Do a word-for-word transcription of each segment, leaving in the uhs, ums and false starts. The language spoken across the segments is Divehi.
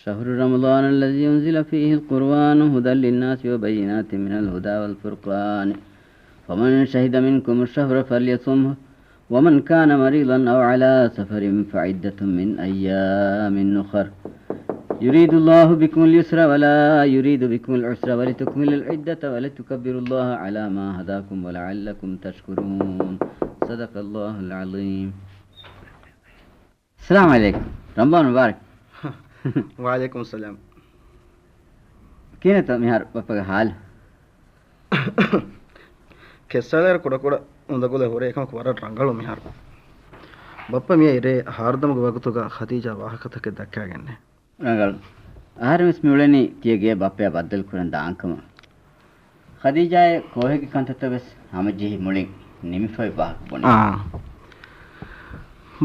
شهر رمضان الذي أنزل فيه القرآن هدى للناس وبينات من الهدى والفرقان، فمن شهد منكم الشهر فليصمه، ومن كان مريضا أو على سفر فعدة من أيام أخر، يريد الله بكم اليسر ولا يريد بكم العسر ولتكملوا العدة ولتكبروا الله على ما هداكم ولعلكم تشكرون. صدق الله العظيم. އައްސަލާމު ޢަލައިކުމް. ރަމަޟާން މުބާރަކް. ވަޢަލައިކުމުއްސަލާމް. ކިހިނެއްތޯ މިހާރު ބައްޕަގެ ހާލު؟ ކެއްސާލާއިރު ކުޑަކުޑަ އުނދަގުލެއް ހުރޭ، އެކަމަކު ވަރަށް ރަނގަޅު މިހާރު. ބައްޕަ މިއައި ރޭ ހާރުދަމުގެ ވަގުތުގަ ޚަދީޖާ ވާހަކަތަކެއް ދައްކާގެންނޭ. ރަނގަޅު. އަހަރެން ވެސް މިއުޅެނީ ތިޔަ ގެޔަށް ބައްޕަޔާ ބައްދަލު ކުރަން ދާންކަމަށް. ޚަދީޖާއޭ ކޯހެއްގެ ކަންތައްތައް ވެސް ހަމަޖެހި މުޅިން ނިމިފައި ވާހަކަ ބުނި. އާ.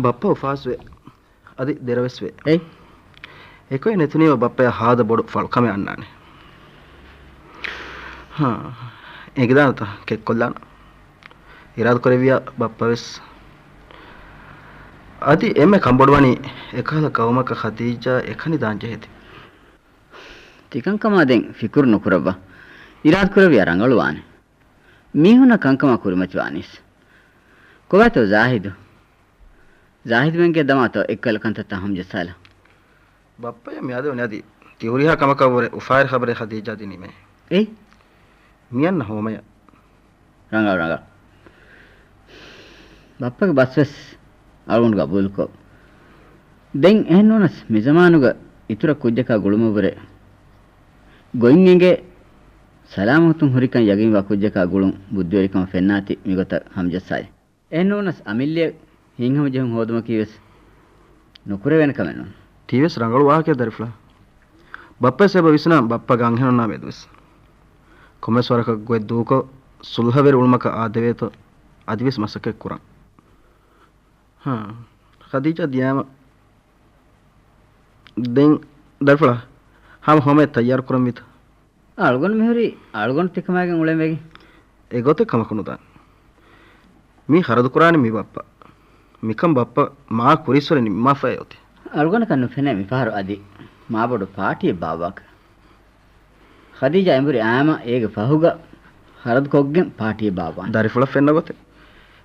ބައްޕަ އުފާސްވޭ. އަދި ދެރަވެސް ވޭ. އެއް؟ އެކޮއެއް ނެތުނީމަ ބައްޕަޔަށް ހާދަ ބޮޑު ފަޅުކަމެއް އަންނާނެ. ހާ، އެނގިދާނެތަ ކެއްކޮށްލާނަ. އިރާދަކުރެއްވިޔާ ބައްޕަވެސް. އަދި އެންމެ ކަންބޮޑުވަނީ އެކަހަލަ ގައުމަކަށް ޚަދީޖާ އެކަނި ދާން ޖެހޭތީ. ތިކަންކަމާ ދެން ފިކުރު ނުކުރައްވާ. އިރާދަކުރެއްވިޔާ ރަނގަޅުވާނެ. މީހުންނަށް ކަންކަމާ ކުރިމަތިވާނީސް. ކޮބާތޯ ޒާހިދު؟ ޒާހިދުމެންގެ ދަމާތޯ އެއްކަލަ ކަންތައްތައް ހަމަޖައްސާލަ. ބައްޕަޔަށް މިއާދެވުނީ އަދި ތިހުރިހާ ކަމަކަށްވުރެ އުފާވެރި ޚަބަރެއް ޚަދީޖާ ދިނީމޭ. އެއް؟ މިއަންނަ ހޯމަޔަށް. ރަނގަޅު، ރަނގަޅު. ބައްޕަގެ ބަސްވެސް އަޅުގަނޑު ގަބޫލުކޮށް. ދެން އެހެންނޫނަސް މިޒަމާނުގަ އިތުރަށް ކުއްޖަކާ ގުޅުމަށްވުރެ ގޮތް އެނގޭ، ސަލާމަތުން ހުރިކަން ޔަގީންވާ ކުއްޖަކާ ގުޅުން ބުއްދިވެރިކަމަށް ފެންނާތީ މިގޮތަށް ހަމަޖައްސާލި. އެހެންނޫނަސް އަމިއްލައަށް ހިތްހަމަޖެހުން ހޯދުމަކީވެސް ނުކުރެވޭނެ ކަމެއް ނޫން. ތީވެސް ރަނގަޅު ވާހަކައެއް ދަރިފުޅާ. ބައްޕަވެސް އެބަ ވިސްނާ ބައްޕަގެ އަންހެނުންނާ މެދުވެސް. ކޮންމެސް ވަރަކަށް ގޮތް ދޫކޮށް ސުލްހަވެރި އުޅުމަކަށް އާދެވޭތޯ އަދިވެސް މަސައްކަތް ކުރަން. ހާ، ޚަދީޖާ ދިޔާމަ ދެން ދަރިފުޅާ ހަމަ ހޯމަޔަށް ތައްޔާރު ކުރަންވީތަ؟ އަޅުގަނޑު މިހުރީ އަޅުގަނޑު ތިކަމާގެން އުޅެން ވެގެން. އެގޮތެއް ކަމަކު ނުދާނެ. މީ ޚަރަދުކުރާނީ މި ބައްޕަ. މިކަން ބައްޕަ މާ ކުރިއްސުރެ ނިންމާފައޭ އޮތީ. އަޅުގަނޑަކަށް ނުފެނޭ މިފަހަރު އަދި މާބޮޑު ޕާޓީއެއް ބާއްވާކަށް. ޚަދީޖާ އެނބުރި އާމަ އޭގެ ފަހުގަ ޚަރަދުކޮށްގެން ޕާޓީއެއް ބާއްވާނެ. ދަރިފުޅަށް ފެންނަ ގޮތެއް.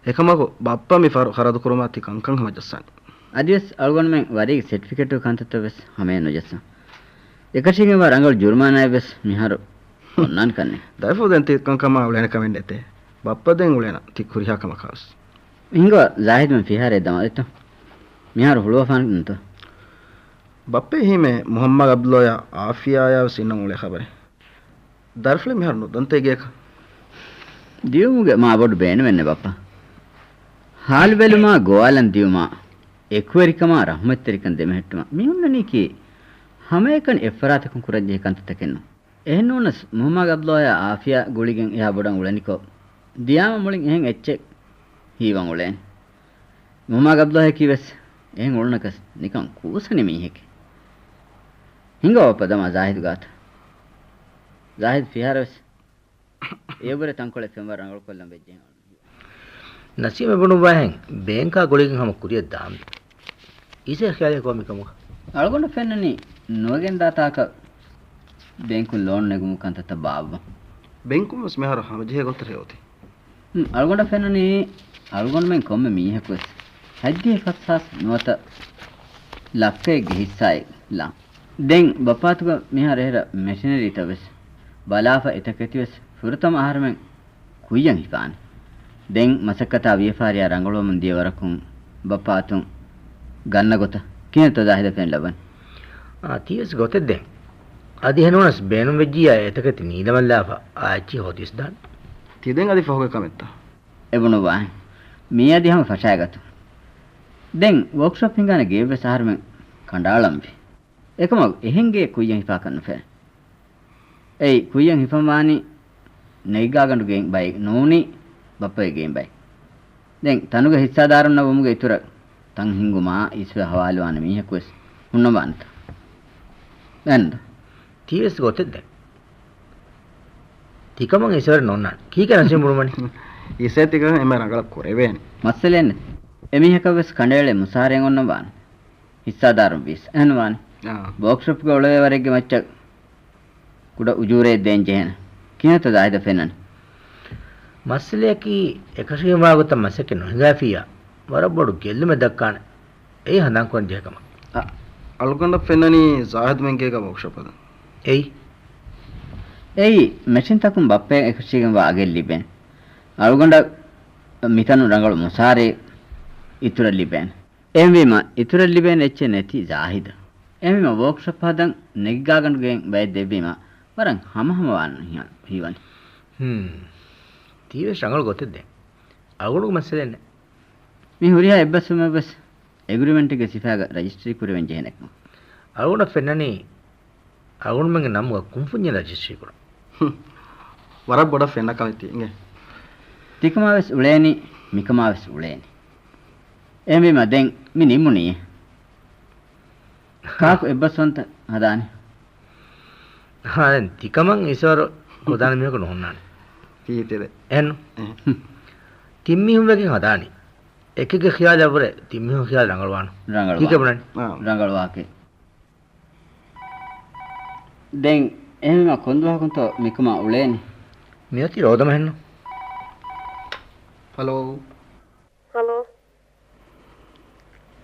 އެކަމަކު ބައްޕަ މިފަހަރު ޚަރަދުކުރުމާ ތި ކަންކަން ހަމަޖައްސާނެ. އަދިވެސް އަޅުގަނޑުމެން ވަރީގެ ސެޓްފިކެޓު ކަންތައްތައް ވެސް ހަމަޔަށް ނުޖައްސަން. އެކަށީގެންވާ ރަނގަޅު ޖުރުމާނާއެއް ވެސް މިހާރު އޮންނާނެ ކަންނޭ. ދަރިފުޅު ދެން ތި ކަންކަމާ އުޅޭނެ ކަމެއް ނެތޭ. ބައްޕަ ދެން އުޅޭނަ ތި ކުރިހާ ކަމަކާވެސް. ހިނގާ ޒާހިދުމެން ފިހާރައެއް ދަމާލިތަ؟ މިހާރު ހުޅުވާފާނެ ނުތަ؟ ބައްޕަ އެހީމެ މުހައްމަދު ޢަބްދުﷲ އާ އާފިޔާޔާ ވެސް އިންނަން އުޅޭ ޚަބަރެއް. ދަރިފުޅެއް މިހާރު ނުދަންތަ ގޭކަށް؟ ދިޔުމުގެ މާ ބޮޑު ބޭނުމެއްނެ ބައްޕަ. ހާލު ބެލުމާ ގޮވާލަން ދިޔުމާ އެކުވެރިކަމާ ރަޙްމަތްތެރިކަން ދެމެހެއްޓުމާ މި ހުންނަނީކީ ހަމައެކަނި އެއްފަރާތަކުން ކުރަންޖެހޭ ކަންތައްތަކެއް ނޫން. އެހެންނޫނަސް މުހައްމަދު ޢަބްދުﷲ އާފިޔާ ގުޅިގެން އެހާ ބޮޑަށް އުޅެނިކޮށް، ދިޔާމަ މުޅިން އެހެން އެއްޗެއް ހީވަން އުޅޭނެ. މުހައްމަދު ޢަބްދުﷲ އަކީ ވެސް އެހެން އުޅުނަކަސް ނިކަން ކޫސަނި މީހެކޭ. ހިނގާ ބައްޕަ ދަމާ ޒާހިދު ގާތަށް. ޒާހިދު ފިހާރަވެސް އެއަށްވުރެ ތަންކޮޅެއް ފެންވަރަށް ރަނގަޅުކޮށްލަން ވެއްޖެ. ނަސީމް ބުނުއްވާހެން ބޭންކާ ގުޅިގެން ހަމަ ކުރިއަށް ދާންވީ. އީސައަށް ޚިޔާލެއް ކޮށް މިކަމުގަ؟ އަޅުގަނޑަށް ފެންނަނީ ނުވެގެންދާ ތާކަށް ބޭންކުން ލޯނު ނެގުމުގެ ކަންތައްތައް ބާއްވަން. ބޭންކުން ވެސް މިހާރު ހަމަޖެހޭ ގޮތެއް އޮތީ. ހުން، އަޅުގަނޑަށް ފެންނަނީ އަޅުގަނޑުމެން ކޮންމެ މީހަކުވެސް ހަތްދިހަ ފަސްހާސް ނުވަތަ ލައްކައެއްގެ ހިއްސާއެއް ލާން. ދެން ބައްޕާތުގަ މިހާރު އެހެރަ މެޝިނަރީތައް ވެސް ބަލާފަ އެތަކެތި ވެސް ފުރަތަމަ އަހަރުމެން ކުއްޔަށް ހިފާނެ. ދެން މަސައްކަތާ ވިޔަފާރިއާ ރަނގަޅުވަމުން ދިޔަ ވަރަކުން ބައްޕާ އަތުން ގަންނަ ގޮތަށް ކިހިނެއްތޯ ޒާހިދަށް ފެނި ލަބަން؟ އާ، ތީވެސް ގޮތެއް ދެން. އަދި އެހެންނޫނަސް ބޭނުންވެއްޖިއްޔާ އެތަކެތި ނީލަމަށްލާފަ އާއެއްޗިހި ހޯދިވެސްދާނެ. ތި ދެން އަދި ފަހުގެ ކަމެއްތަ؟ އެބުނުއްވާހެން. މީ އަދި ހަމަ ފަށާގަތު. ދެން ވޯކްޝޮޕް ހިނގާނެ ގެއެއްވެސް އަހަރުމެން ކަނޑައަޅަންވީ. އެކަމަކު އެހެން ގެއެއް ކުއްޔަށް ހިފާކަށް ނުފެނޭ. އެއީ، ކުއްޔަށް ހިފަންވާނީ ނެގިގާގަނޑު ގެއިން ބައެއް ނޫނީ ބައްޕަގެ ގެއިން ބައެއް. ދެން ތަނުގެ ހިއްސާދާރުންނަށް ވުމުގެ އިތުރަށް ތަން ހިންގުމާ އިސްވެ ހަވާލުވާނެ މީހަކުވެސް ހުންނަންވާނެތަ؟ އެހެންތަ؟ ތީވެސް ގޮތެއް ދެން. ތިކަމަށް އިސްވެރި ނޯންނާނެ. ކީކޭ ނަސީމް ބުނުމަނީ؟ އިސޭ ތިކަން އެންމެ ރަނގަޅަށް ކުރެވޭނެ. މައްސަލައެއްނެތް. އެމީހަކަށްވެސް ކަނޑައެޅޭ މުސާރައެއް އޮންނަންވާނެ. ހިއްސާދާރުން ވީސް އެހެންވާނެ. އާ. ވޯކްޝޮޕްގަ އުޅޭވަރެއްގެ މައްޗަށް ކުޑަ އުޖޫރައެއް ދޭން ޖެހޭނެ. ކިހިނެއްތަ ޒާހިދަށް ފެންނަނީ؟ މައްސަލަޔަކީ އެކަށީގެންވާ ގޮތަށް މަސައްކަތް ނުހިނގާފިއްޔާ، ވަރަށް ބޮޑު ގެއްލުމެއް ދައްކާނެ. އެއީ ހަނދާންކުރަން ޖެހޭ ކަމަށް. އަ، އަޅުގަނޑަށް ފެންނަނީ ޒާހިދުމެން ގޭގަ ވޯކްޝޮޕް ހަދަން. އެއީ؟ އެއީ، މެޝިންތަކުން ބައްޕަޔަށް އެކަށީގެންވާ އަގެއް ލިބޭނެ. އަޅުގަނޑަށް މިތަނުން ރަނގަޅު މުސާރައެއް އިތުރަށް ލިބޭނެ. އެހެންވީމަ، އިތުރަށް ލިބޭނެ އެއްޗެއް ނެތީ ޒާހިދަށް. އެހެންވީމަ، ވޯކްޝޮޕް ހަދަން ނެގިގާގަނޑުގެން ބައެއް ދެއްވީމަ، ވަރަށް ހަމަހަމަވާން ހީ-، ހީވަނީ. ހުން. ތީވެސް ރަނގަޅު ގޮތެއް ދެން. އަޅުގަނޑުގެ މައްސަލައެއް ނެތް. މި ހުރިހާ އެއްބަސްވުމެއްވެސް އެގްރިމެންޓްގެ ސިފައިގަ ރަޖިސްޓްރީ ކުރެވެން ޖެހޭނެ ކަމަށް. އަޅުގަނޑަށް ފެންނަނީ އަޅުގަނޑުމެންގެ ނަމުގަ ކުންފުންޏެއް ރަޖިސްޓްރީ ކުރަން. ހުން. ވަރަށް ބޮޑަށް ފެންނަ ކަމެއް ތީ އިނގޭ. ތިކަމާވެސް އުޅޭނީ، މިކަމާވެސް އުޅޭނީ. އެހެންވީމަ ދެން މި ނިމުނީ. ކާކު އެއްބަސްވަންތަ ހަދާނީ؟ އާ، ދެން ތިކަމަށް އިސޯރު ކޮދާނެ މީހަކު ނުހުންނާނެ. ކީއްތެރެ؟ އެހެންނު. އެހެން. ތިން މީހުން ވެގެން ހަދާނީ. އެކެއްގެ ޚިޔާލަށްވުރެ ތިން މީހުން ޚިޔާލު ރަނގަޅުވާނު. ރަނގަޅުވާ-، ކީކޭ ބުނަނީ؟ އާ. ރަނގަޅުވާކޭ. ދެން އެހެންވީމަ ކޮންދުވަހަކުންތޯ މިކަމާ އުޅޭނީ؟ މިއޮތީ ރޯދަމަހެއްނު. ހަލޯ. ހަލޯ.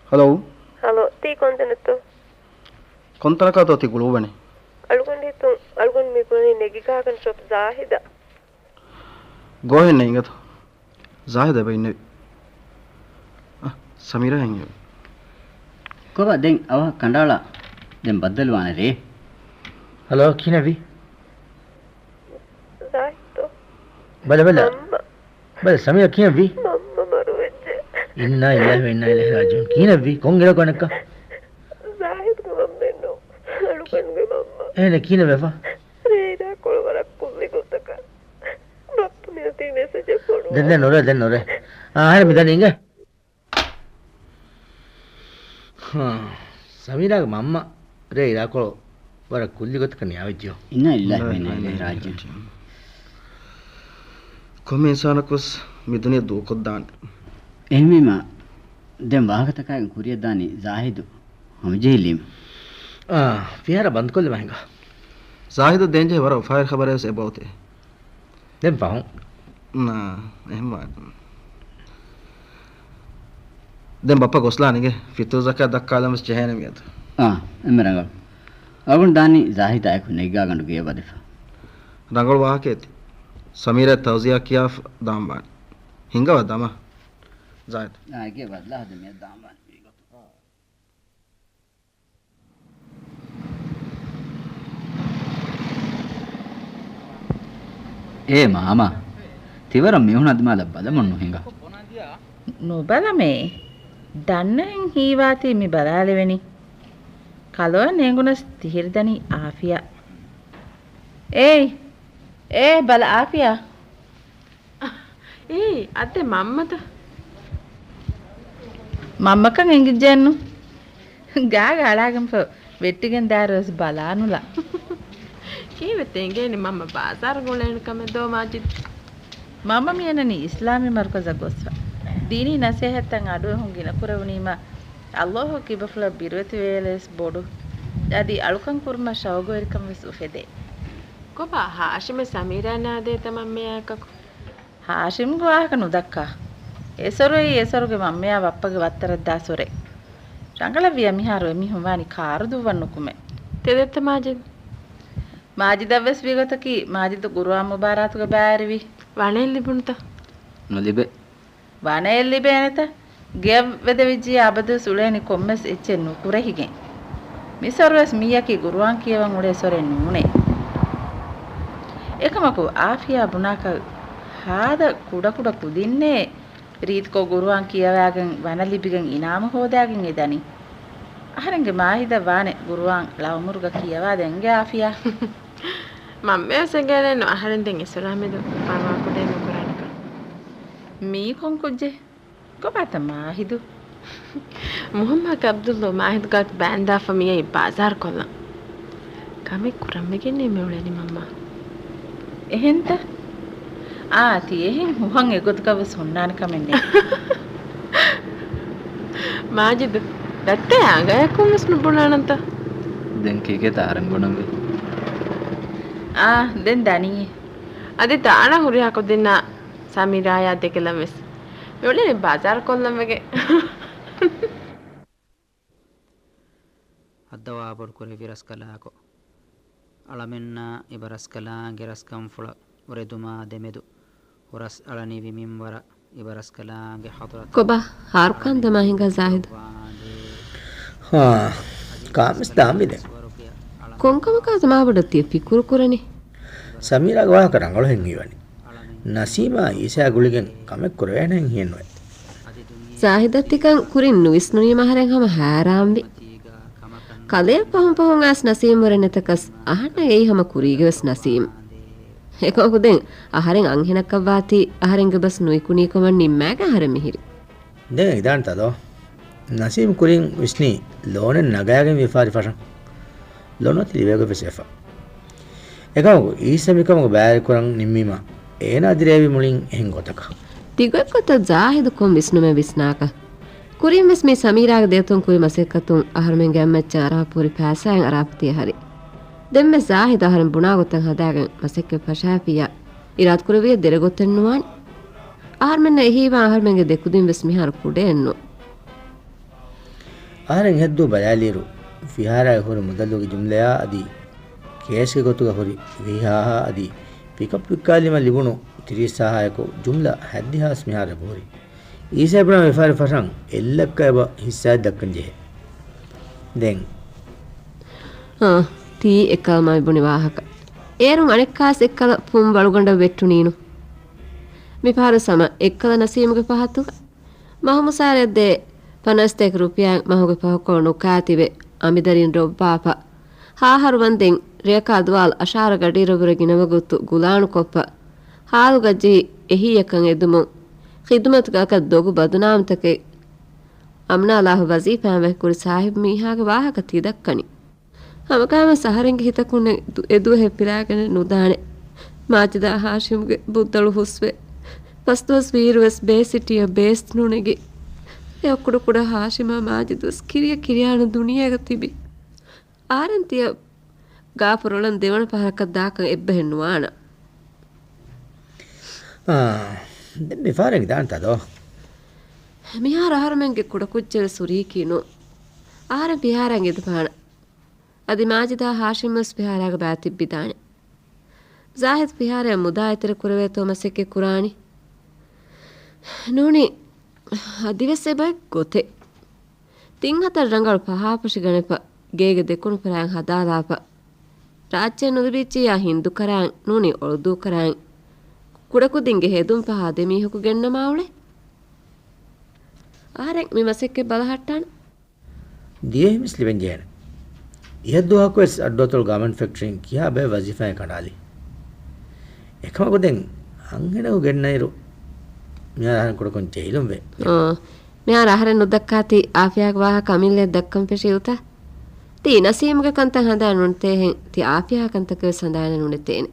ހަލޯ. ހަލޯ. ތީ ކޮންތަނެއްތޯ؟ ކޮންތަނަކާތޯ ތި ގުޅުއްވަނީ؟ އަޅުގަނޑު ހިތުން އަޅުގަނޑު މި ބުނަނީ ނެގިގާގަން ޝޮޕް ޒާހިދަށް. ގޯހެއް ނެތް އިނގޭތޯ. ޒާހިދު އެބަ އިންނެވި. އަ، ސަމީރާ އިންނެވި. ކޮބާ ދެން އަވަހަށް ކަނޑައަޅާ. ދެން ބައްދަލުވާނެ ރޭ. ހަލޯ، ކިހިނެއްވީ؟ ޒާހިދު. ބަލަ، ބަލަ. މަންމަ. ބަލަ، ސަމީރާ ކިހިނެއްވީ؟ މަންމަ މަރުވެއްޖެ. އިންނާ ލިއްލާހި ވަ އިންނާ އިލައިހި ރާޖިޢޫން. ކިހިނެއްވީ؟ ކޮން އިރަކު އަނެއްކާ؟ ޒާހިދުގެ މަންމައެއްނު. އަޅުގަނޑުގެ މަންމަ. އޭނަ ކިހިނެއް ވެފަ؟ ރޭ އިރާ ކޮޅު ވަރަށް ކުއްލި ގޮތަކަށް. ބައްޕަ މިއޮތީ މެސެޖެއް ފޮނުވާ. ދެން، ދެން ނުރޭ، ދެން ނުރޭ. އާ، އަހަރެން މި ދަނީ އިނގޭ. ހާ، ސަމީރާގެ މަންމަ ރޭ އިރާކޮޅު ވަރަށް ކުއްލި ގޮތަކަށް ނިޔާވެއްޖެޔޯ. އިންނާ ލިއްލާހި ވަ އިންނާ އިލައިހި ރާޖިޢޫން. ކޮންމެ އިންސާނަކުވެސް މި ދުނިޔެ ދޫކޮށްދާނެ. އެހެންވީމަ، ދެން ވާހަކަތަކާގެން ކުރިއަށްދާނީ ޒާހިދު ހަމަޖެހިލީމަ. އާ، ފިހާރަ ބަންދުކޮށްލަމާ ހިނގާ. ޒާހިދަށް ދޭންޖެހޭ ވަރަށް އުފާވެރި ޚަބަރެއްވެސް އެބައޮތޭ. ދެން ފަހުން. ނާ، އެހެންވާނެ. ދެން ބައްޕަ ގޮސްލާނެގެ، ފިތުރު ޒަކާތް ދައްކާލަން ވެސް ޖެހޭނެ މިއަދު. އާ، އެންމެ ރަނގަޅު. އަޅުގަނޑު ދާނީ ޒާހިދާއެކު ނެގިގާގަނޑު ގެޔަށް ވަދެފަ. ރަނގަޅު ވާހަކައެއް ތި. ސަމީރާ ތައުޒިޔާ ކިޔާފަ ދާންވާނެ. ހިނގަވާ ދަމާ. ޒާހިދު. އާ، އެގޭ ބަދަލާ ހަދަ މިއަދު ދާންވާނެ މީގޮތު. އޭ މާމާ، ތިވަރަށް މީހުނާ ދިމާލަށް ބަލަމުން ނުހިނގާ. ނުބަލަމޭ. ދަންނަހެން ހީވާތީ މި ބަލާލެވެނީ. ކަލޯއަށް ނޭނގުނަސް ތިހިރިދަނީ އާފިޔާ. އޭ، އޭ ބަލަ އާފިޔާ. އޭ، އަދެ މަންމަތަ؟ މަންމަކަން އެނގިއްޖެއެއްނު. ގާގަ އަޅާގެންފަ ވެއްޓިގެން ދާއިރުވެސް ބަލާނުލާ. ކީއްވެ ތެނގޭނެ މަންމަ ބާޒާރަށް އުޅޭނެ ކަމެއް ދޯ މާޖިދު؟ މަންމަ މިއަންނަނީ އިސްލާމީ މަރުކަޒަށް ގޮސްފަ. ދީނީ ނަސޭހަތްތައް އަޑުއެހުން ގިނަ ކުރެވުނީމަ، ﷲ ކިބަފުޅަށް ބިރުވެތިވެވޭލެވެސް ބޮޑު. އަދި އަޅުކަން ކުރުމަށް ޝައުގުވެރިކަން ވެސް އުފެދޭ. ކޮބާ ހާޝިމެއް ސަމީރާ ނާދޭތަ މަންމަޔާ އެކަކު؟ ހާޝިމްގެ ވާހަކަ ނުދައްކާ. އެސޮރުއީ އެސޮރުގެ މަންމަޔާ ބައްޕަގެ ވައްތަރަށްދާ ސޮރެއް. ރަނގަޅަށްވިޔަ މިހާރު އެމީހުން ވާނީ ކާރު ދުއްވަން ނުކުމެ. ތެދެއްތަ މާޖިދު؟ މާޖިދަށްވެސް ވީގޮތަކީ މާޖިދު ގުރުއާން މުބާރާތުގަ ބައިވެރިވީ. ވަނައެއް ލިބުނުތަ؟ ނުލިބޭ. ވަނައެއް ލިބޭނެތަ؟ ގެޔަށް ވެދެވިއްޖިއްޔާ އަބަދުވެސް އުޅޭނީ ކޮންމެސް އެއްޗެއް ނުކުރެހިގެން. މިސޮރުވެސް މީއަކީ ގުރުއާން ކިޔަވަން އުޅޭ ސޮރެއް ނޫނޭ. އެކަމަކު އާފިޔާ ބުނާކަށް ހާދަ ކުޑަކުޑަ ކުދިންނޭ ރީތިކޮށް ގުރުއާން ކިޔަވާގެން ވަނަ ލިބިގެން އިނާމު ހޯދާގެން އެ ދަނީ. އަހަރެންގެ މާހިދަށް ވާނެ ގުރުއާން ޅައުމުރުގަ ކިޔަވާދޭން އިނގޭ އާފިޔާ. މަންމަޔަށް އެނގޭނެއްނު އަހަރެން ދެން އިސްލާމް މެދު މަރުވާކުޑައެއް ނުކުރާނެކަން. މީ ކޮން ކުއްޖެއް؟ ކޮބާތަ މާހިދު؟ މުހައްމަދު އަބްދުﷲ މާހިދު ގާތު ބައިންދާފަ މިއައީ ބާޒާރު ކޮށްލަން. ކަމެއް ކުރަންވެގެންނޭ މި އުޅެނީ މަންމާ. އެހެންތަ؟ އާ، ތި އެހެން ހުހަން އެގޮތަކަށް ވެސް ހުންނާނެ ކަމެއް ނެތް. މާޖިދު، ދައްތަޔާ އަނގަޔަކުން ވެސް ނުބުނާނަންތަ؟ ދެން ކީކޭތަ އަހަރެން ބުނަންވީ؟ އާ، ދެން ދަނީ. އަދި ދާނަ ހުރިހާ ކުދިންނާ ސަމީރާޔާ ދެކެލަން ވެސް. މިއުޅެނީ ބާޒާރު ކޮށްލަން ވެގެން. ހައްދަވާ ބޮޑުކުރެއްވި ރަސްކަލާކޮ، އަޅަމެންނާ އިބަ ރަސްކަލާނގެ ރަސްކަންފުޅަށް އުރެދުމާ ދެމެދު ހުރަސް އަޅަނިވި މިންވަރަށް އިބަ ރަސްކަލާނގެ ޙަޟްރަތަށް ކޮބާ، ހާރުކާން ދަމާ ހިނގާ ޒާހިދު؟ ހާ، ކާމެސް ދާންވީ ދެން. ކޮންކަމަކާ ދަމާ ބޮޑަށް ތިޔަ ފިކުރު ކުރަނީ؟ ސަމީރާގެ ވާހަކަ ރަނގަޅުހެން ހީވަނީ. ނަސީމާ އީސާ ގުޅިގެން ކަމެއް ކުރެވޭނެހެން ހިއެއްނުވޭ. ޒާހިދަށް ތިކަން ކުރިން ނުވިސްނުނީމަ އަހަރެން ހަމަ ހައިރާންވި. ކަލެއަށް ފަހުން ފަހުން އައިސް ނަސީމް ވަރެއް ނެތަކަސް އަހަންނަށް އެއީ ހަމަ ކުރީގެ ވެސް ނަސީމް. އެކަމަކު ދެން އަހަރެން އަންހެނަކަށްވާތީ އަހަރެންގެ ބަސް ނުއިކުނީ ކަމަށް ނިންމާގެން އަހަރެން މިހިރީ. ދެން އެ ދާންތަ ދޯ؟ ނަސީމް ކުރިން ވިސްނީ ލޯނެއް ނަގައިގެން ވިޔަފާރި ފަށަން. ލޮނު އޮތީ ލިބޭގޮތް ވެސް ވެފަ. އެކަމަކު އީސަ މިކަމުގެ ބައިވެރިކުރަން ނިންމީމަ އޭނާ ދިރޭވި މުޅިން އެހެން ގޮތަކަށް. ތިގޮތްގޮތަށް ޒާހިދު ކޮން ވިސްނުމެއް ވިސްނާކަށް. ކުރިން ވެސް މީ ސަމީރާގެ ދެއަތުން ކުރި މަސައްކަތުން އަހަރުމެންގެ އަތްމައްޗަށް އަރާފަ ހުރި ފައިސާއިން އަރާފަ ތި އަހަރީ. ދެން ވެސް ޒާހިދު އަހަރެން ބުނާ ގޮތަށް ހަދާގެން މަސައްކަތް ފަށާފިއްޔާ އިރާދަކުރެއްވިއްޔާ ދެރަ ގޮތެއް ނުވާނެ. އަހަރުމެންނަށް އެހީވާ އަހަރުމެންގެ ދެކުދިން ވެސް މިހާރު ކުޑައެއްނު. އަހަރެން އެހެއްދޫ ބަލާލިއިރު، ފިހާރާގެ ހުރި މުދަލުގެ ޖުމްލަޔާ އަދި ކޭޝްގެ ގޮތުގަ ހުރި ވިހި ހާހާ އަދި ޕިކަޕް ވިއްކާލީމަ ލިބުނު ތިރީސް ހާހާއަކު ޖުމްލަ ހަތްދިހާސް މިހާރު އެބަހުރި. އީސާ ބުނާ ވިޔަފާރި ފަށަން އެއްލައްކަ އެބަ ހިއްސާއެއް ދައްކަން ޖެހޭ. ދެން. އާ، ތީ އެއްކަލަ މާތް ބުނި ވާހަކަ. އޭރުން އަނެއްކާސް އެއްކަލަ ފުން ވަޅުގަނޑަށް ވެއްޓުނީނު. މިފަހަރު ސަމަ އެއްކަލަ ނަސީމުގެ ފަހަތުގަ. މަހު މުސާރައެއްދޭ ފަނަސްތޭކަ ރުފިޔާއިން މަހުގެ ފަހުކޮޅު ނުކާތިބެ އަނބިދަރިން ރޮއްވާފަ. ހާހަރު ވަންދެން ރެޔަކާ ދުވާލު އަށާރަ ގަޑިއިރު ވުރެ ގިނަވަގުތު ގުލާނުކޮށްފަ. ހާލުގަޖެހި އެހީއަކަށް އެދުމުން ޚިދުމަތުގަ އަކަށް ދޮގު ބަދުނާމުތަކެއް އަމްނާލާހު ވަޒީފާއިން ވަކިކުރި ސާހިބު މީހާގެ ވާހަކަ ތި ދައްކަނީ. ހަމަގައިމުވެސް އަހަރެންގެ ހިތަކުންނެއް ދު-، އެ ދުވަހެއް ފިލާގެނެއް ނުދާނެ. މާޖިދާ ހާޝިމްގެ ބުއްދަޅު ހުސްވެ، ފަސްދުވަސް ވީއިރުވެސް ބޭސް ސިޓީއަށް ބޭސް ނުނެގި. އެ ކުޑަކުޑަ ހާޝިމާ މާޖިދުވެސް ކިރިޔަށް ކިރިޔާނު ދުނިޔޭގަ ތިބި. އަހަރެން ތިޔަ ގާފުރޮޅަން ދެވަނަ ފަހަރަކަށް ދާކަށް އެއްބަހެއް ނުވާނަ. އާ، ދެން މިފަހަރެއް ދާންތަ ދޯ؟ މިހާރު އަހަރުމެންގެ ކުޑަކުއްޖެވެސް ހުރީކީ ނޫން. އަހަރެން ފިހާރައިން އެދިފާނަ. އަދި މާޖިދާ ހާޝިމްވެސް ފިހާރާގަ ބައިތިއްބިދާނެ. ޒާހިދު ފިހާރައަށް މުދާ އެތެރެ ކުރެވޭތޯ މަސައްކަތް ކުރާނީ. ނޫނީ، އަދިވެސް އެބައެއް ގޮތެއް. ތިން ހަތަރު ރަނގަޅު ފަހާފަށި ގަނެފަ، ގޭގެ ދެކުނު ފަރާތް ހަދާލާފަ. ރާއްޖެ ނުލިބިއްޖިއްޔާ ހިންދު ކަރާން، ނޫނީ އުޅުދޫ ކަރާން. ކުޑަކުދިންގެ ހެދުން ފަހާ ދެ މީހަކު ގެންނަމާ އުޅޭ. އަހަރެން މި މަސައްކަތް ބަލަހައްޓާނަން. ދިވެހިން ވެސް ލިބެން ޖެހޭނެ. އިހަށްދުވަހަކުވެސް އައްޑުއަތޮޅު ގާމެންޓް ފެކްޓްރީން ކިހާ ބައެއް ވަޒީފާއެއް ކަނޑާލީ. އެކަމަކު ދެން އަންހެނަކު ގެންނައިރު މިހާރު އަހަރެން ކުޑަކޮށް ޖެހިލުންވޭ. އާ، މިހާރު އަހަރެން ނުދައްކާތީ އާފިޔާގެ ވާހަކަ އަމިއްލައަށް ދައްކަން ފެށިއްޔާ. ތީ ނަސީމްގެ ކަންތައް ހަނދާން ނުނެތޭހެން، ތި އާފިޔާގެ ކަންތަކެއް ވެސް ހަނދާން ނުނެތޭނެ.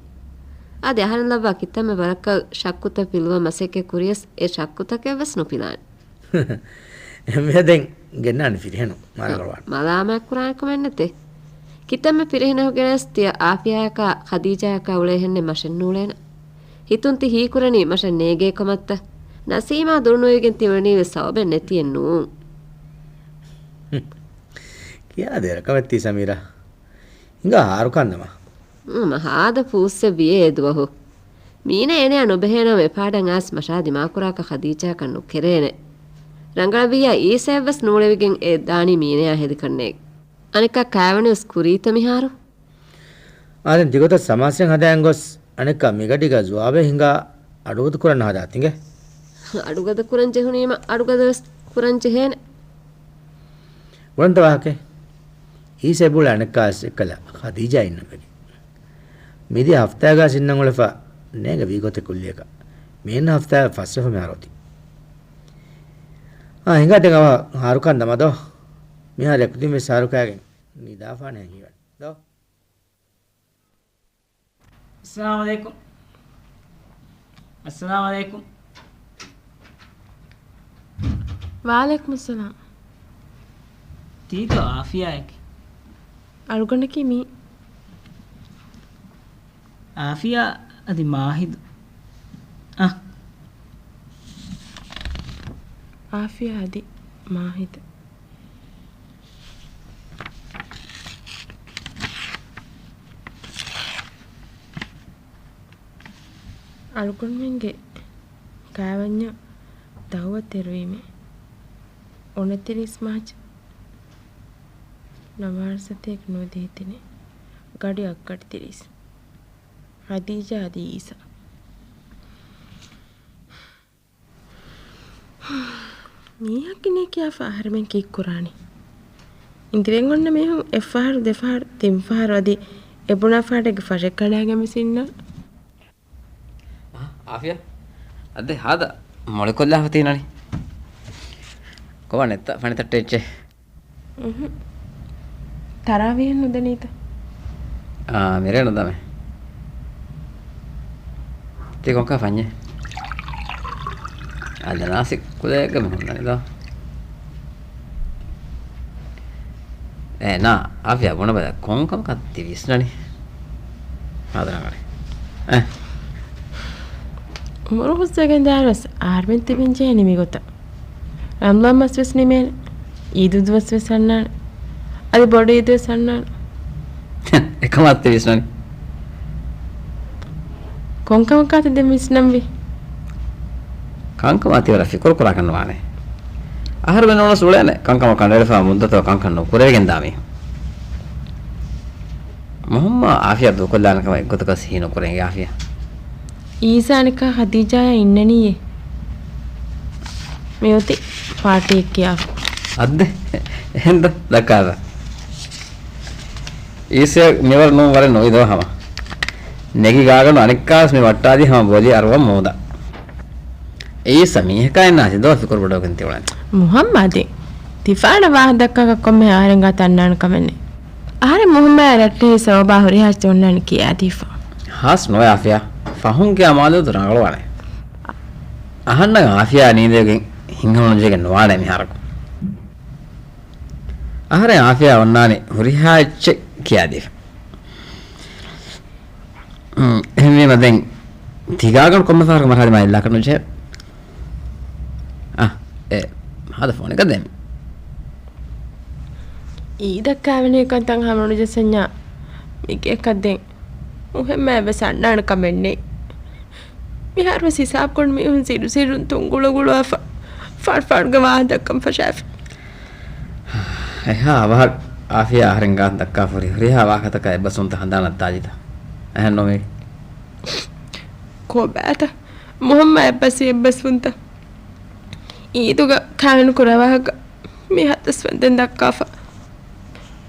އަދި އަހަރެން ލައްވާ ކިތަންމެ ވަރަކަށް ޝައްކުތައް ފިލުވަން މަސައްކަތް ކުރިޔަސް އެ ޝައްކުތަކެއް ވެސް ނުފިލާނެ. އެހެންވެ ދެން ގެންނާނެ ފިރިހެނުން މާރަގަޅުވާނެ. މަލާމާތް ކުރާނެ ކަމެއް ނެތޭ. ކިތަންމެ ފިރިހެނަކު ގެނެސް ތިޔަ އާފިޔާއަކާ ޚަދީޖާއަކާ އުޅޭހެންނެއް މަށެއް ނޫޅޭނެ. ހިތުން ތި ހީކުރަނީ މަށަށް ނޭގޭ ކަމަށްތަ؟ ނަސީމާ ދުރުނުވެގެން ތި އުޅެނީ ވެސް ސަބަބެއް ނެތިއެއް ނޫން. ކިޔާ ދެރަކަމެއް ތީ ސަމީރާ. ހިނގާ ހާރުކާން ދަމާ. ހުން، ހާދަ ފޫއްސެއް ވިޔޭ އެދުވަހު. މީނަ އޭނަޔާ ނުބެހޭނަމަ އެފާޑަށް އައިސް މަށާ ދިމާކުރާކަށް ޚަދީޖާއަކަށް ނުކެރޭނެ. ރަނގަޅަށްވިއްޔާ އީސައެއްވެސް ނޫޅެވިގެން އެ ދާނީ މީނަޔާ ހެދިކަންނޭ. އަނެއްކާ ކާވެނިވެސް ކުރީތަ މިހާރު؟ އާދެން ތިގޮތަށް ސަމާސްއެއް ހަދާން ގޮސް އަނެއްކާ މިގަޑީގަ ޒުވާބެއް ހިނގާ އަޑުގަދަ ކުރަން ހަދާތިނގެ. އަޑުގަދަ ކުރަން ޖެހުނީމަ އަޑުގަދަވެސް ކުރަން ޖެހޭނެ. ބުނަންތަ ވާހަކައެއް؟ އީސަ އެބައުޅޭ އަނެއްކާވެސް އެއްކަލަ ޚަދީޖާ އިންނަން ވެގެން. މިދިޔަ ހަފްތާގަ އިންނަން އުޅެފަ ނޭނގެ ވީގޮތެއް ކުއްލިއަކަށް. މިއަންނަ ހަފްތާ ފަސްވެފަ މިހާރު އޮތީ. އާ، ހިނގާ ދެން އަވަހަށް ހާރުކާން ދަމާ ދޯ. މިހާރު އެކުދިން ވެސް ހާރުކާގެން ނިދާފާނެ ހީވަން ދޯ. އައްސަލާމު ޢަލައިކުމް. އައްސަލާމު ޢަލައިކުމް. ވަޢަލައިކުމުއްސަލާމް. ތީތޯ އާފިޔާއެކޭ؟ އަޅުގަނޑަކީ މީ. އާފިޔާ އަދި މާހިދު. އަ. އާފިޔާ އަދި މާހިދު. އަޅުގަނޑުމެންގެ ކާވަންޏަށް ދައުވަތު އެރުވީމޭ. އުނަތިރީސް މާޗް ނަވާރަސަތޭކަ ނުވަދިހަ ތިނެއް، ގަޑި އަށްގަޑި ތިރީސް. ހަދީޖާ އަދި އީސާ. މީހަކު އިނޭ ކިޔާފަ އަހަރެމެން ކީއްކުރާނީ؟ އިނދެވެން އޮންނަ މީހުން އެއްފަހަރު ދެފަހަރު ތިންފަހަރު އަދި އެބުނާ ފާޑެއްގެ ފަށެއް ކަނޑާގެން ވެސް އިންނަން. އާ، އާފިޔާ. އަދެ ހާދަ މޮޅިކޮށްލާފަ ތީނަނީ. ކޮބާ ނެތްތަ ފަނިތައްޓެއްޗެއް؟ އުހު. ތަރާވީހަށް ނުދަނީތަ؟ އާ، މިރޭ ނުދަމޭ. ތި ކޮންކަ ފަންޏެއް؟ އަދަނާސި ކުލައެއްގަ މި ހުންނަނީ ދޯ. އޭ، ނާ، އާފިޔާ ބުނަބަލަ، ކޮންކަމަކަށް ތި ވިސްނަނީ؟ ހާދަ ރަނގަޅޭ. އެ. އުމުރު ހުސްވެގެން ދާއިރުވެސް އަހަރުމެން ތިބެން ޖެހެނީ މިގޮތަށް. ރަމްޟާން މަސް ވެސް ނިމޭނެ. އީދު ދުވަސް ވެސް އަންނާނެ. އަދި ބޮޑު އީދު ވެސް އަންނާނެ. އެކަމާ ތި ވިސްނަނީ؟ ކޮންކަމަކާތަ ދެން ވިސްނަންވީ؟ ކަންކަމާ ތިވަރަށް ފިކުރު ކުރާކަށް ނުވާނެ. އަހަރުމެން ނޫނަސް އުޅޭނެ ކަންކަމަށް ކަނޑައެޅިފަ މުއްދަތަށް ކަންކަން ނުކުރެވިގެން ދާ މީހުން. މުހައްމާ އާފިޔާ ދޫކޮށްލާނެ ކަމަށް އެއްގޮތަކަސް ހީ ނުކުރޭ އާފިޔާ. އީސާނިކާ ހަދީޖާޔާ އިންނަނީއޭ. މިއޮތީ ޕާޓީއެއް ކިޔާފަ. އައްދެ، އެހެންދަ ދައްކާފަ. އީސާ މިވަރު ނޫން ވަރެއް ނުވި ދޯ ހަމަ. ނެގި ގާގަނޑު އަނެއްކާވެސް މި ވައްޓާލީ ހަމަ ބޮލި އަރުވަން މޫދަށް. އީސާ މީހަކާ އިންނާތި ދޯ ފިކުރު ބޮޑަވެގެން ތިއުޅެން. މުހައްމާދެ، ތިފާނަށް ވާހަކަ ދައްކާކަށް ކޮންމެ އަހަރެން ގާތަށް އަންނާނެ ކަމެއް ނެތް. އަހަރެން މުހައްމާޔާ ރައްޓެހި ސަބަބާ ހުރިހާ އެއްޗެއް އޮންނާނެ ކިޔާދީފަ. ހާސް ނުވެ އާފިޔާ، ފަހުން ކިޔާ މާލެ ދު ރަނގަޅުވާނެ. އަހަންނަށް އާފިޔާ ނީނދެވިގެން ހިތްހަމަނުޖެހިގެން ނުވާނެ މިހާރަކު. އަހަރެން އާފިޔާ އޮންނާނީ ހުރިހާ އެއްޗެއް ކިޔާދީފަ. އުން، އެހެންވީމަ ދެން ތި ގާގަނޑު ކޮންމެ ފަހަރަކު މަރުހަލި މާ އެއްލާކަށް ނުޖެހޭ. އަ، އެ، ހާދަ ފޯނެއްގަ ދޭން. އީދަށް ކާވެނޭ ކަންތައް ހަމަނުޖައްސަންޏާ މިގޭކަށް ދެން މުހެއްމާ އެއްވެސް އަންނާނެ ކަމެއް ނެތް. މިހާރުވެސް ހިސާބުކޮށް މީހުން ސިއްރު ސިއްރުން ތުންގުޅުގުޅުވާފަ، ފާޑު ފާޑުގެ ވާހަކަ ދައްކަން ފަށާފި. އެހާ އަވަހަށް އާފިޔާ އަހަރެން ގާތު ދައްކާފަ ހުރި ހުރިހާ ވާހަކަތަކާ އެއްބަސްވުންތައް ހަނދާނަށް ދާލިތަ؟ އެހެން ނޫން. ކޮބާތަ؟ މުހައްމާ އެއްބަސްވީ އެއްބަސްވުންތައް؟ އީދުގަ ކާވެނި ކުރާ ވާހަކަ މި ހަތަސް ފަންދެން ދައްކާފަ.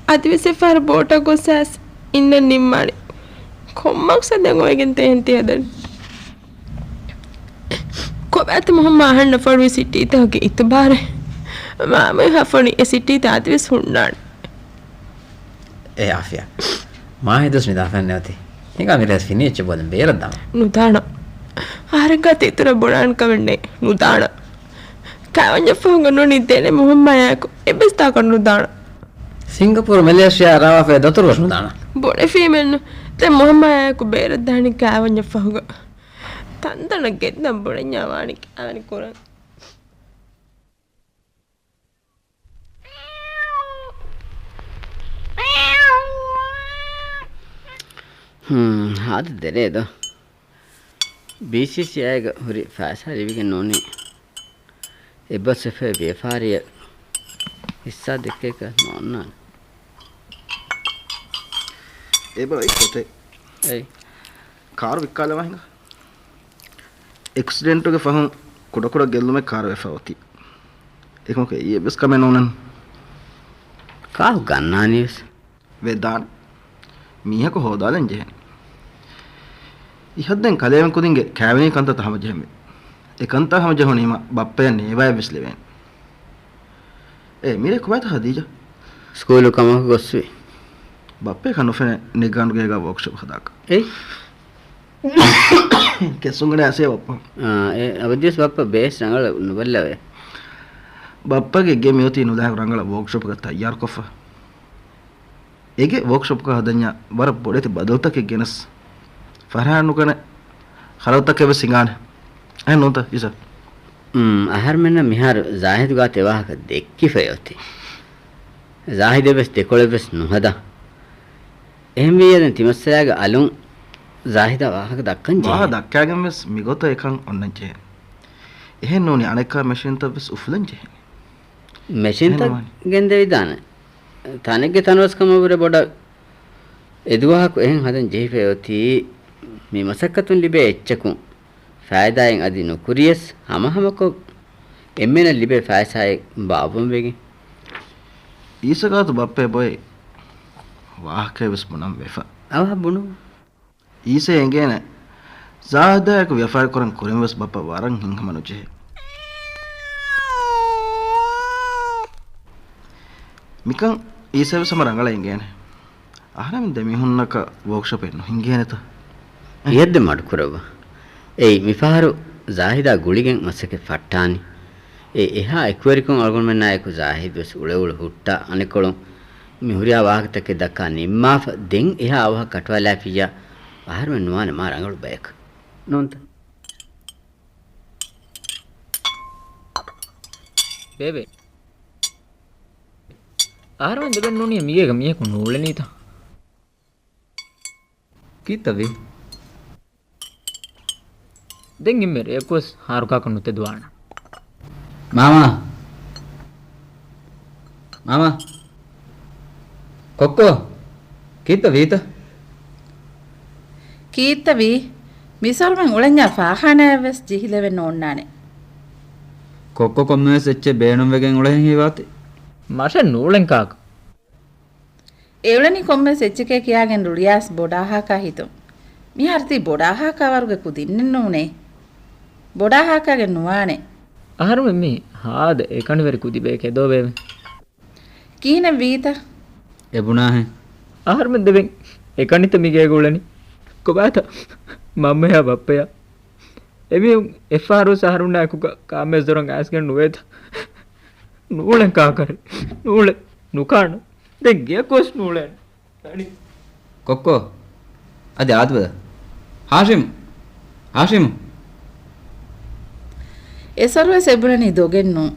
އަދިވެސް އެއްފަހަރު ބޯޓަށް ގޮސް އައިސް އިންނަން ނިންމާނެ. ކޮން މަގްސަދެއް އޮވެގެންތަ އެހެން ތި ހަދަނީ؟ ކޮބާތަ މުހައްމާ އަހަންނަށް ފޮނުވި ސިޓީތަކުގެ އިތުބާރެއް؟ މާމަ އެހާ ފޮނި އެ ސިޓީތައް އަދިވެސް ހުންނާނެ. އޭ އާފިޔާ، މާހިދުސް މި ދާފައެއް ނެވަތި. ހިނގާ މިރޭސް ފިނި އެއްޗެއް ބޯލަން ބޭރަށް ދާނަ. ނުދާނަ. އަހަރެން ގާތު އިތުރަށް ބުނާން ކަމެއް ނެތް. ނުދާނަ. ކާވަންޏަށް ފަހުގަ ނޫނީ ދެނެ މުހައްމާޔާއެކު އެއްވެސް ތާކަށް ނުދާނަ. ސިންގަޕޫރު މެލޭޝިޔާ ރާވާފައި ދަތުރުވެސް ނުދާނަ. ބުނެފީމެއްނު. ދެން މުހައްމާޔާއެކު ބޭރަށް ދާނީ ކާވަންޏަށް ފަހުގަ. ތަންދަނަށް ގެންދަން ބުނަންޏާ ވާނީ ކާވެނި ކުރަން. ހުން، ހާދަ ދެރޭ ދޯ. ބީސީސީއައިގަ ހުރި ފައިސާ ލިބިގެން ނޫނީ. އެއްބަސް ވެފައި ވިޔަފާރިއެއް ހިއްސާ ދެއްކޭކަށް ނޯންނާނެ. އޭ ބަ، އެއް ކޮތެއް. އެއް. ކާރު ވިއްކާލަވާ ހިނގާ. އެކްސިޑެންޓުގެ ފަހުން ކުޑަކުޑަ ގެއްލުމެއް ކާރު ވެފަ އޮތީ. އެކަމަކު އެއީ އެއްވެސް ކަމެއް ނޫނަން. ކާކު ގަންނާނީވެސް. ވެދާނެ. މީހަކު ހޯދާލަން ޖެހޭނެ. އިހަށް ދެން ކަލޭމެން ކުދިންގެ ކާވެނީ ކަންތައްތައް ހަމަޖެހެންވީ. އެ ކަންތައް ހަމަޖެހުނީމަ ބައްޕަޔަށް ނޭވާއެއްވެސް ލެވޭނެ. އޭ، މިރޭ ކޮބާތަ ހަދީޖާ؟ ސްކޫލު ކަމަކު ގޮސްވި. ބައްޕަޔަކަށް ނުފެނޭ ނިގާންގޭގަ ވޯކްޝޮޕް ހަދާކަށް. އެއް؟ ކެއްސުންގަނޑެއް އައިސޭ ބައްޕަ. އާ، އެ އަބަދުވެސް ބައްޕަ ބޭސް ރަނގަޅަށް ނުބައްލަވޭ. ބައްޕަގެ ގެ މިއޮތީ ނުލާހިކު ރަނގަޅަށް ވޯކްޝޮޕަކަށް ތައްޔާރުކޮށްފަ. އޭގެ ވޯކްޝޮޕްގަ ހަދަންޏާ ވަރަށް ބޮޑެތި ބަދަލުތަކެއް ގެނަސް، ފަރާން ނުގަނެ ޚަލަލުތަކެއް ވެސް ހިނގާނެ. އެހެން ނޫންތަ އީސާ؟ އުން، އަހަރުމެންނަށް މިހާރު ޒާހިދު ގާތު އެ ވާހަކަ ދެއްކިފައި އޮތީ. ޒާހިދެއް ވެސް ދެކޮޅެއް ވެސް ނުހަދާ. އެހެންވިއްޔާ ދެން ތިމައްސަލާގެ އަލުން ޒާހިދާ ވާހަކަ ދައްކަން ޖެހޭ. ވާހަކަ ދައްކާގެން ވެސް މިގޮތަށް އެކަން އޮންނަން ޖެހޭ. އެހެން ނޫނީ އަނެއްކާ މެޝިންތައް ވެސް އުފުލަން ޖެހޭ. މެޝިންތައް އެހެން ނޫނީ. ގެންދެވިދާނެ. ތަނެއްގެ ތަނުވެސް ކަމަށްވުރެ ބޮޑަށް އެދުވަހަކު އެހެން ހަދަން ޖެހިފައި އޮތީ. މި މަސައްކަތުން ލިބޭ އެއްޗަކުން ފައިދާއެއް އަދި ނުކުރިޔަސް، ހަމަހަމަކޮށް އެންމެނަށް ލިބޭ ފައިސާއެއް ބާއްވަން ވެގެން. އީސާގާތު ބައްޕަ ބޮއެ ވާހަކައެއް ވެސް ބުނަން ވެފަ. އަވަހަށް ބުނު. އީސަ އެނގޭނެ ޒާހިދާއެކު ވިޔަފާރި ކުރަން ކުރިން ވެސް ބައްޕަ ވަރަށް ހިތްހަމަ ނުޖެހޭ. މިކަން އީސަ ވެސް ހަމަ ރަނގަޅަށް އެނގޭނެ. އަހަރެމެން ދެމީހުންނަކަށް ވޯކްޝޮޕެއް ނުހިނގޭނެތަ؟ އެހެއްދެ މަޑުކުރައްވާ. އެއީ މިފަހަރު ޒާހިދާ ގުޅިގެން މަސައްކަތް ފައްޓާނީ. އެ އެހާ އެކުވެރިކޮށް އަޅުގަނޑުމެންނާއެކު ޒާހިދު ވެސް އުޅެއުޅެ ހުއްޓާ އަނެއްކޮޅުން މި ހުރިހާ ވާހަކަތަކެއް ދައްކާ ނިންމާފަ ދެން އެހާ އަވަހަށް ކަޓުވާލާފިއްޔާ އަހަރުމެން ނުވާނެ މާ ރަނގަޅު ބަޔަކަށް. ނޫންތަ؟ ބޭބެ. އަހަރުމެން ދެބެން ނޫނީ މީގޭގަ މީހަކު ނޫޅެނީތަ؟ ކީއްތަ ވީ؟ ދެން އެންމެ ރެޔަކުވެސް ހާރުކާކަށް ނުތެދުވާނެ. މާމާ! މާމާ! ކޮއްކޮ! ކީއްތަ ވީތަ؟ ކީއްތަ ވީ؟ މިސޮރުމެން އުޅެންޏާ ފާޚާނާއަށްވެސް ޖެހިލެވެން ނޯންނާނެ. ކޮއްކޮ ކޮންމެވެސް އެއްޗެއް ބޭނުންވެގެން އުޅެހެން ހީވާތީ. މަށެއް ނޫޅެން ކާކު. އެ އުޅެނީ ކޮންމެސް އެއްޗެކޭ ކިޔާގެން ރުޅިއާސް ބޮޑާހާކާ ހިތުން. މިހާރު ތީ ބޮޑާހާކާ ވަރުގެ ކުދިންނެއް ނޫނޭ. ބޮޑާހާކާގެ ނުވާނެ. އަހަރުމެން މީ ހާދަ އެކަނިވެރި ކުދިބޭކޭ ދޯ ބޭބެ. ކިހިނެއް ވީތަ؟ އެ ބުނާހެން. އަހަރުމެން ދެބެން އެކަނިތަ މިގޭގަ އުޅެނީ؟ ކޮބާތަ މަންމަޔާ ބައްޕަޔާ؟ އެމީހުން އެއްފަހަރުވެސް އަހަރުންނާ އެކުގަ ކާމެސް ދޮރަށް އައިސްގެން ނުވޭތަ؟ ނޫޅެން ކާކަށް. ނޫޅެ. ނުކާނު. ދެން ގެޔަކުވެސް ނޫޅޭނެ. ކޮއްކޮ. އަދި އާދެބަލަ. ހާޝިމް. ހާޝިމް. އެސޮރުވެސް އެބުނަނީ ދޮގެއް ނޫން.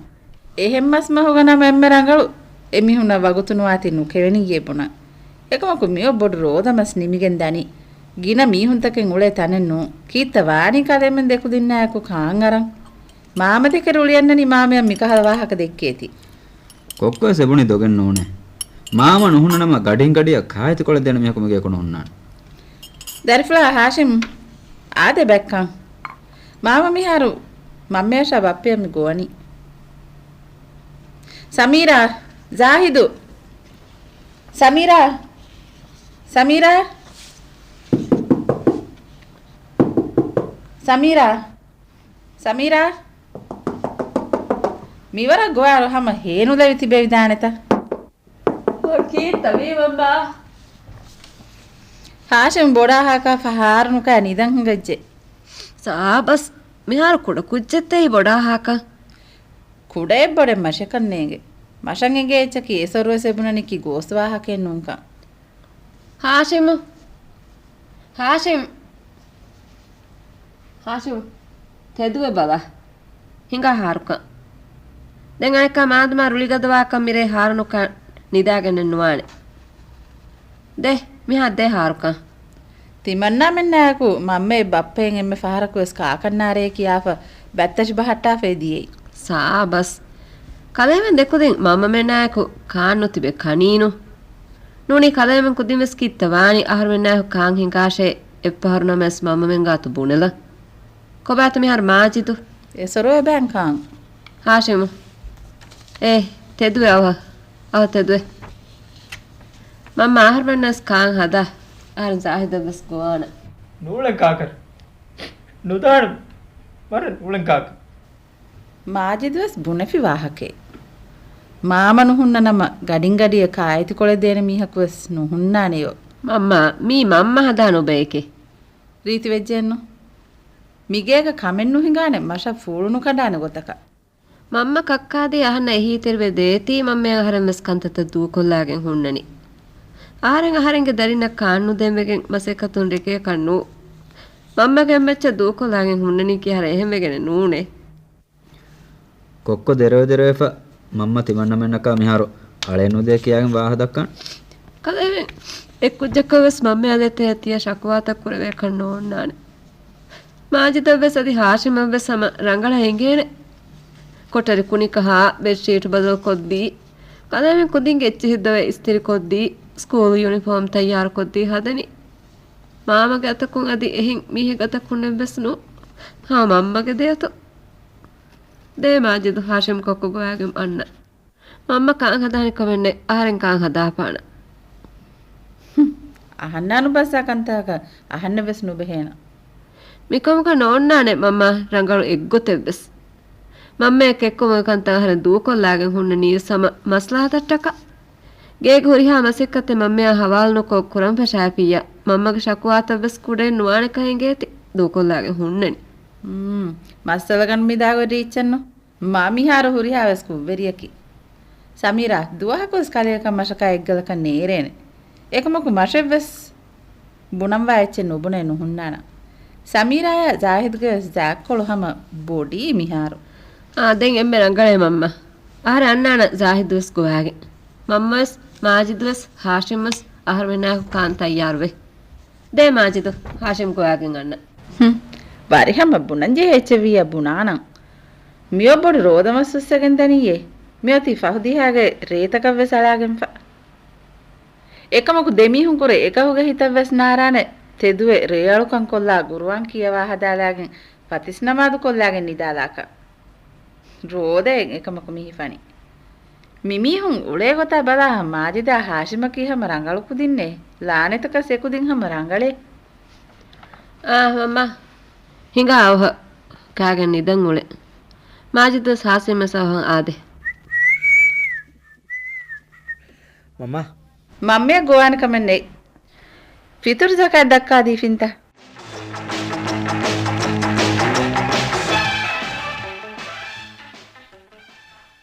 އެހެން މަސް މަހުގަ ނަމަ އެންމެ ރަނގަޅު. އެމީހުންނަށް ވަގުތު ނުވާތީ ނުކެވެނިއްޔޭ ބުނަން. އެކަމަކު މިއޮއް ބޮޑު ރޯދަމަސް ނިމިގެން ދަނީ. ގިނަ މީހުންތަކެއް އުޅޭ ތަނެއް ނޫން. ކީއްތަ ވާނީ ކަލޭމެން ދެކުދިންނާއެކު ކާން އަރަން؟ މާމަދެކެ ރުޅިއަންނަނީ މާމަޔަށް މިކަހަލަ ވާހަކަ ދެއްކޭތީ. ކޮއްކޮވެސް އެބުނީ ދޮގެއް ނޫނޭ. މާމަ ނުހުންނަނަމަ ގަޑިން ގަޑިއަށް ކާއެތިކޮޅެއް ދޭނެ މީހަކު މިގޭކު ނުހުންނާނެ. ދަރިފުޅާ ހާޝިމް، އާދެ ބައްކަން. މާމަ މިހާރު މަންމަޔަށާ ބައްޕަޔަށް މި ގޮވަނީ. ސަމީރާ، ޒާހިދު. ސަމީރާ، ސަމީރާ، ސަމީރާ. ސަމީރާ! މިވަރަށް ގޮވާއިރު ހަމަ ހޭނުލެވި ތިބެވިދާނެތަ؟ ކީއްތަ ވީ މަންމާ؟ ހާޝިމް ބޮޑާހާކާ ފަހާރުނުކާ ނިދަން ހިނގައްޖެ. ސާބަސް، މިހާރު ކުޑަ ކުއްޖެއްތަ އެއީ ބޮޑާހާކާ؟ ކުޑައެއް ބޮޑެއް މަށަކަށް ނޭނގެ. މަށަށް އެނގޭ އެއްޗަކީ އެސޮރުވެސް އެބުނަނީ ކި ގޯސް ވާހަކައެއް ނޫންކަން. ހާޝިމު! ހާޝިމް! ހާޝިމް! ތެދުވެ ބަލަ. ހިނގާ ހާރުކަން. ދެން އަނެއްކާ މާދަމާ ރުޅިގަދަވާކަށް މިރޭ ހާރުނުކާ ނިދާގެންނެއް ނުވާނެ. ދޭ، މިހާ ދޭ ހާރުކަން. ތިމަންނާމެންނާއެކު މަންމައެއް ބައްޕައެއް އެންމެ ފަހަރަކުވެސް ކާކަށް ނާރޭ ކިޔާފަ ބައްތަށި ބަހައްޓާފައި ދިޔައީ. ސާބަސް. ކަލޭމެން ދެކުދިން މަންމަމެންނާއެކު ކާން ނުތިބެ ކަނީނު. ނޫނީ ކަލޭމެން ކުދިންވެސް ކީއްތަ ވާނީ އަހަރުމެންނާއެކު ކާން ހިނގާށޭ އެއްފަހަރު ނަމަވެސް މަންމަމެން ގާތު ބުނެލަ. ކޮބާތަ މިހާރު މާޖިދު؟ އެސޮރު އެބައިން ކާން. ހާޝިމު. އޭ، ތެދުވެ އަވަހަށް. އަވަހަށް ތެދުވެ. މަންމަ އަހަރުމެންނަސް ކާން ހަދާ. އަހަރެން ޒާހިދަށްވެސް ގޮވާނަ. ނޫޅެން ކާކަށް. ނުދާނަމަ. ވަރަށް ނޫޅެން ކާކަށް. މާޖިދުވެސް ބުނެފި ވާހަކައެއް. މާމަ ނުހުންނަ ނަމަ ގަޑިން ގަޑިއަށް ކާއެތިކޮޅެއް ދޭނެ މީހަކުވެސް ނުހުންނާނެޔޯ. މަންމާ، މީ މަންމަ ހަދާ ނުބަޔެކޭ. ރީތިވެއްޖެއެއްނު. މިގޭގަ ކަމެއް ނުހިނގާނެ މަށަށް ފޫޅު ނުކަނޑާނެ ގޮތަކަށް. މަންމަ ކައްކާދީ އަހަންނަށް އެހީތެރިވެ ދޭތީ މަންމަޔަށް އަހަރެން ވެސް ކަންތައްތައް ދޫކޮށްލާގެން ހުންނަނީ. އަހަރެން އަހަރެންގެ ދަރިންނަށް ކާން ނުދޭން ވެގެން މަސައްކަތުން ރެކެޔަކަށް ނޫ. މަންމަގެ އެއްމައްޗަށް ދޫކޮށްލާގެން ހުންނަނީކީ އަހަރެން އެހެން ވެގެނެއް ނޫނޭ. ކޮއްކޮ ދެރަވެ ދެރަވެފަ މަންމަ ތިމަންނަމެންނަކާ މިހާރު އަޅެއް ނުދޭ ކިޔާގެން ވާހަ ދައްކަން. ކަލޭމެން އެއްކުއްޖަކަށް ވެސް މަންމައާ ދޭތެރޭ ތިޔަ ޝަކުވާތައް ކުރެވޭކަށް ނޯންނާނެ. މާޖިދަށް ވެސް އަދި ހާޝިމަށް ވެސް ހަމަ ރަނގަޅަށް އެނގޭނެ. ކޮޓަރި ކުނިކަހާ، ބެޑްޝީޓް ބަދަލުކޮށްދީ، ކަލޭމެން ކުދިންގެ އެއްޗިހި ދޮވެ އިސްތިރިކޮށްދީ، ސްކޫލް ޔުނިފޯމް ތައްޔާރުކޮށްދީ ހަދަނީ. މާމަގެ އަތަކުން އަދި އެހެން މީހެއްގެ އަތަކުންނެއް ވެސް ނޫން. ހާ، މަންމަގެ ދެ އަތު. ދޭ މާޖިދު ހާޝިމް ކޮއްކޮ ގޮވާގެން އަންނަ. މަންމަ ކާން ހަދާނެ ކަމެއް ނެތް، އަހަރެން ކާން ހަދާފާނަ. ހުން، އަހަންނާ ނުބައްސާ ކަންތަކަކަށް އަހަންނެއް ވެސް ނުބެހޭނަ. މިކަމަކަށް ނޯންނާނެ މަންމާ ރަނގަޅު އެއްގޮތެއް ވެސް. މަންމަޔަށް ކެއްކުމުގެ ކަންތައް އަހަރެން ދޫކޮށްލާގެން ހުންނަނީ ވެސް ހަމަ މަސްލަހަތަށްޓަކާ. ގޭގެ ހުރިހާ މަސައްކަތެއް މަންމަޔާ ހަވާލު ނުކޮށް ކުރަން ފަށާފިއްޔާ، މަންމަގެ ޝަކުވާތައް ވެސް ކުޑައެއް ނުވާނެކަހަ އެނގޭތީ ދޫކޮށްލާގެން ހުންނަނީ. ހުން، މައްސަލަ ގަންނަ މި ދާގޮތް ރީއްޗެއްނު. މާ މިހާރު ހުރިހާ ވެސް ކުށްވެރިއަކީ. ސަމީރާ، ދުވަހަކު ވެސް ކަލެއަކަށް މަށަކާ އެއްގަލަކަށް ނޭރޭނެ. އެކަމަކު މަށެއް ވެސް ބުނަންވާ އެއްޗެއް ނުބުނެ ނުހުންނާނަ. ސަމީރާޔާ ޒާހިދުގެ ވެސް ޒާތްކޮޅު ހަމަ ބޮޑީ މިހާރު. އާ، ދެން އެންމެ ރަނގަޅޭ މަންމަ. އަހަރެން އަންނާނަ ޒާހިދު ވެސް ގޮވާގެން. މަންމަ ވެސް، މާޖިދު ވެސް، ހާޝިމް ވެސް އަހަރުމެންނާއެކު ކާން ތައްޔާރުވޭ. ދޭ މާޖިދު، ހާޝިމް ގޮވާގެން އަންނަ. ހުން. ވަރިހަމަ ބުނަންޖެހޭ އެއްޗެއްވިއްޔާ ބުނާނަން. މިއޮއް ބޮޑު ރޯދަމަސް އުއްސަގެން ދަނީއޭ. މިއޮތީ ފަހު ދިހާގެ ރޭތަކަށް ވެސް އަޅާގެންފަ. އެކަމަކު ދެމީހުން ކުރެ އެކަހުގެ ހިތަށް ވެސް ނާރާނެ ތެދުވެ ރޭއަޅުކަން ކޮށްލާ ގުރުއާން ކިޔަވާ ހަދާލާގެން ފަތިސް ނަމާދު ކޮށްލާގެން ނިދާލާކަށް. ރޯދައެއް އެކަމަކު މި ހިފަނީ. މިމީހުން އުޅޭ ގޮތާ ބަލާ، މާޖިދާ ހާޝިމަކީ ހަމަ ރަނގަޅު ކުދިންނޭ. ލާނެތަކަސް އެކުދިން ހަމަ ރަނގަޅޭ. އާ، މަމާ. ހިނގާ އަވަހަށް ކާގެން ނިދަން އުޅެ. މާޖިދު ވެސް ހާޝިމް ވެސް އަވަހަށް އާދޭ. މަމާ. މަންމަޔަށް ގޮވާނެ ކަމެއް ނެތް. ފިތުރު ޒަކާތް ދައްކާ ދީފިންތަ؟